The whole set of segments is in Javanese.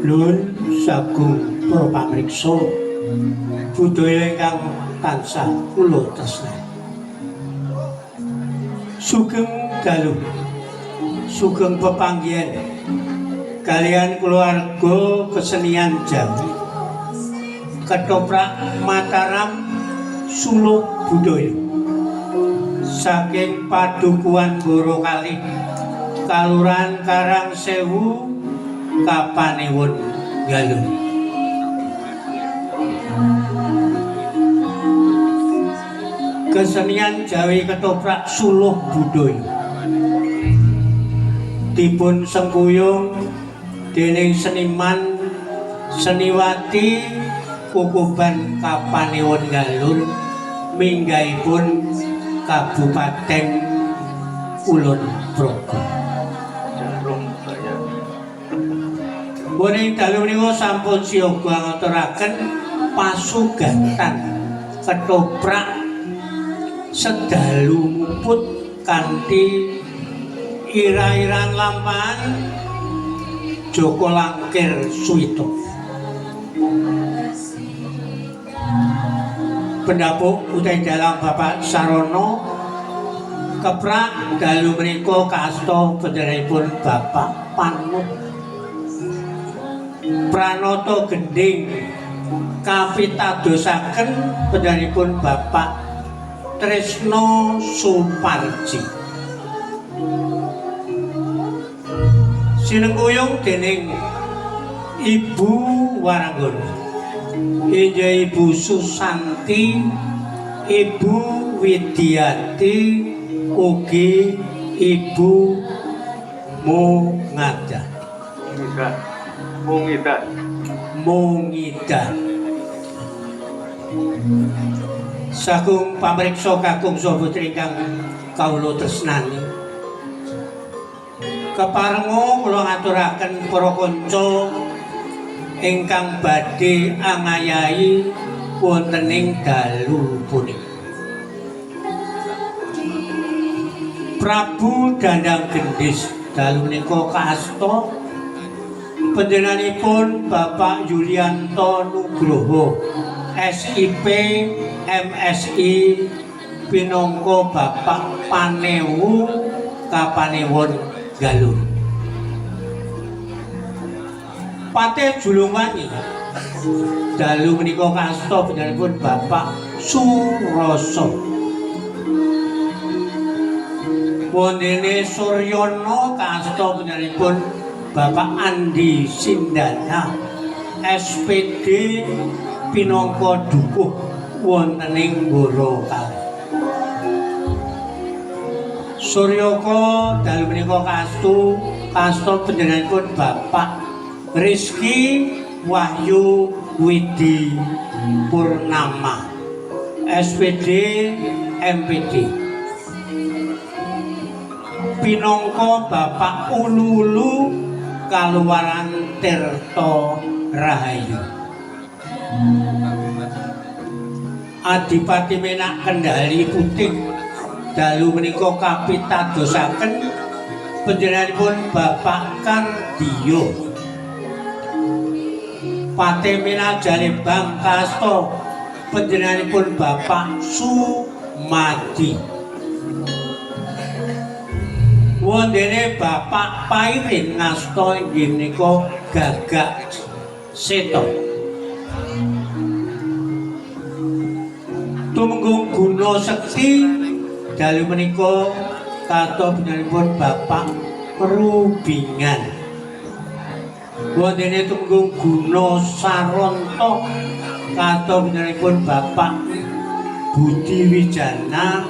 Lun sagung para pamriksa budaya ingkang tansah kula tresnani. Sugeng dalu, sugeng pepanggihan kalian keluarga kesenian Jawi Ketoprak Mataram Suluh Budaya saking Padukuhan Borokali, Kalurahan Karangsewu, Kapanewon Galur. Kesenian Jawi Ketoprak Suluh Budaya dipun sengkuyung dening seniman seniwati Kukuban Kapanewon Galur minggahipun Kabupaten Kulon Progo. Wonten dalu menika sampun siaga ngaturaken pasugatan ketoprak sedalu muput kanthi ira-iran lampahan Joko Langkir Suwito. Pendapuk utawi dalang Bapak Sarono keprak dalu menika kaasta panjenenganipun Bapak Panut Pranoto Gending kapitadosaken panjenenganipun Bapak Tresno Suparji. Sinengkuyung dening Ibu Waranggono, inggih Ibu Susanti, Ibu Widiati, ugi Ibu Mungada. Mungida. Mungida. Sagung pamriksa kakung saha putri ingkang kawula tresnani. Keparenga kula ngaturaken para kanca ingkang badhe angayahi wonten ing dalu punika. Prabu Dandang Gendis dalu menika kaasta panjenenganipun Bapak Yulianto Nugroho SIP MSI pinangka Bapak Panewu Kapanewon Galur. Patih Julungwangi dalu menika kaasta panjenenganipun Bapak Surasa. Wondene Suryana kaasta panjenenganipun Bapak Andi Sindana SPD pinangka dukuh wonten ing Borokali. Suryaka dalu menika kastu kaasta panjenenganipun Bapak Rizky Wahyu Widi Purnama SPD MPD pinangka Bapak Ulu-ulu Kaluwaran Tirta Rahayu. Adipati Menak Kendali Putih dalu menika kapitadosaken panjenenganipun Bapak Kardiyo. Pate Menak Jalebang kaasta panjenenganipun Bapak Sumadi. Wondene Bapak Pairin ngasta inggih menika Gagak Seto. Tumenggung Guna Sekti dalu menika kato panjenenganipun Bapak Rubingan. Wondene Tumenggung Guna Saronto kato panjenenganipun Bapak Budi Wijana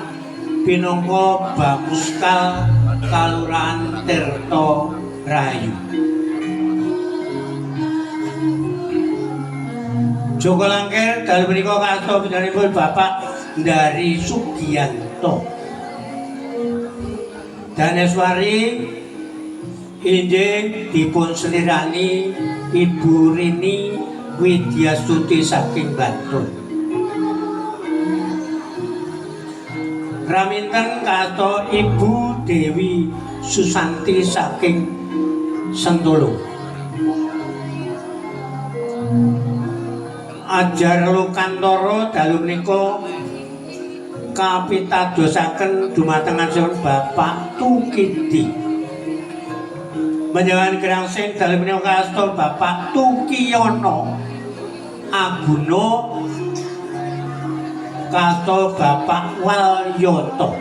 pinangka Bamuskal Kalurahan Tirta Rahayu. Joko Langkir dalu menika kaasta panjenenganipun Bapak Ndari Sugianto. Daneswari inggih dipun selirani Ibu Rini Widyastuti saking Bantul. Raminten kato Ibu Dewi Susanti saking Sentolo. Ajar Lokantara dalu menika kapitadosaken dumateng asmanipun Bapak Tukidi. Panjenengan Gerangsing dalu menika kaasta Bapak Tukiyono Aguno kaasta Bapak Walyoto.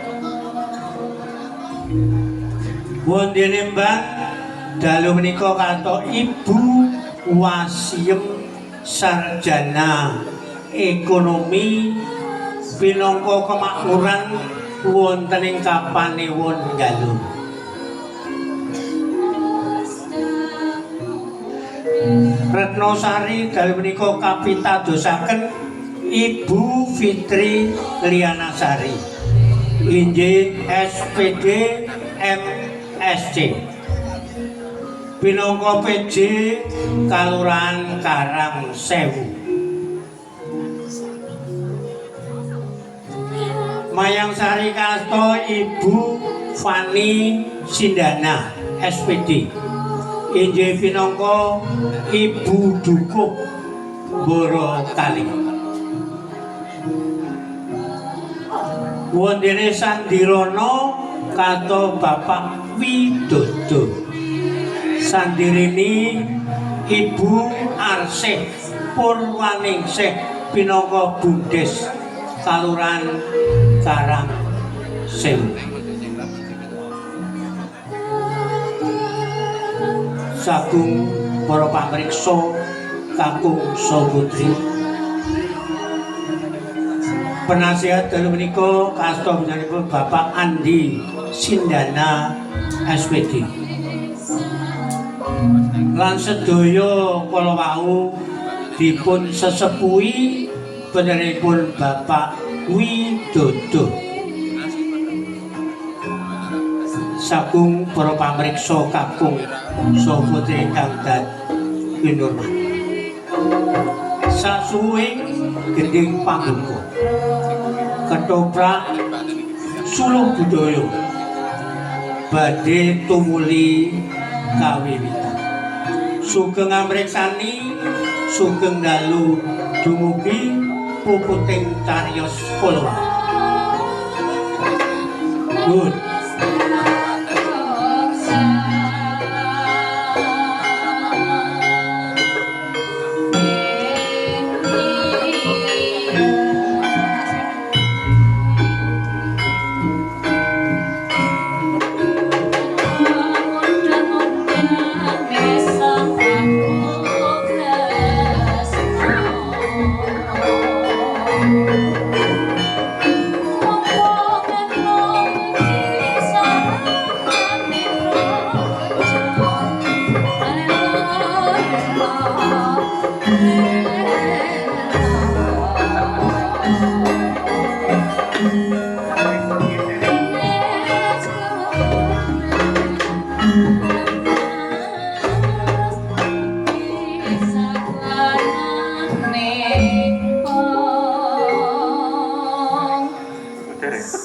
Wondene Mbah dalu menika kaasta Ibu Wasiem Sarjana Ekonomi pinangka kemakmuran wonten ing Kapanewon Galung. Retnosari dalu menika kapitadosaken Ibu Fitri Lianasari inggih SPD MSc pinangka PJ Kalurahan Karang Sewu. Mayang Sari kaasta Ibu Fani Sindana SPD inggih pinangka Ibu Dukuh Borokali. Wondene Sandirono kato Bapak Widodo. Sandirini Ibu Arsih Purwaningsih pinangka Bumdes Kalurahan Karang Sewu. Sagung para pamriksa kakung saha putri. Penasihat dalu menika kaasta panjenenganipun Bapak Andi Sindana SPD. Lan sedaya kala wau dipun sesepuhi panjenenganipun Bapak Widodo. Sagung para pamriksa kakung saha putri ingkang dad kinurmat. Sasuwing gending pambuka ketoprak suluh budaya badhe tumuli kawiwitan. Sugeng amriksani, sugeng dalu dumugi puputing cariyos kula. Good.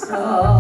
So